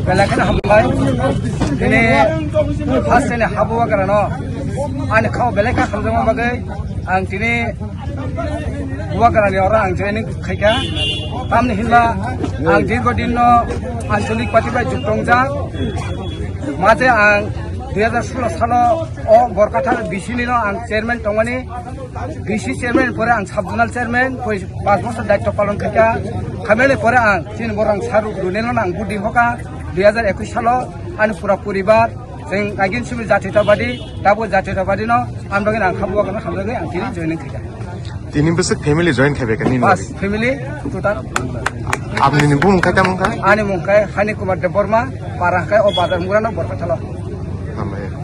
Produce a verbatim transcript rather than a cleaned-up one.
Belai kheno hambai. Tini first ni habo wagrano ani khao belai kha hamjakma bagwi ang tini wagrani oro ang joining khaikha. Tamni hinba ang dirgo dinno ancholik party bai juktongjak. Mate ang dui hajar solo salo o Borkathar B C ni no ang chairman tongmani. B C chairman pore ang sub zonal chairman, poi pas bosor daitto palon khaikha. Khamani pore ang chini borang saruk runelo ang budi hoka dui hajar ekwis salo ani pura poribar, chwng agin simi jatitabadi, tabo jatitabadi no ang bagwi ang khabu bagwi hamjagwi ang tini joining khaikha. Tini bwswk family join khaibai kha nini Pas bagwi? Family total. Aboni ni bumung khaita mungkha? Ani mungkhai Hani Kumar Debbarma, para khai o bazar murano Borkathalo. Hambai.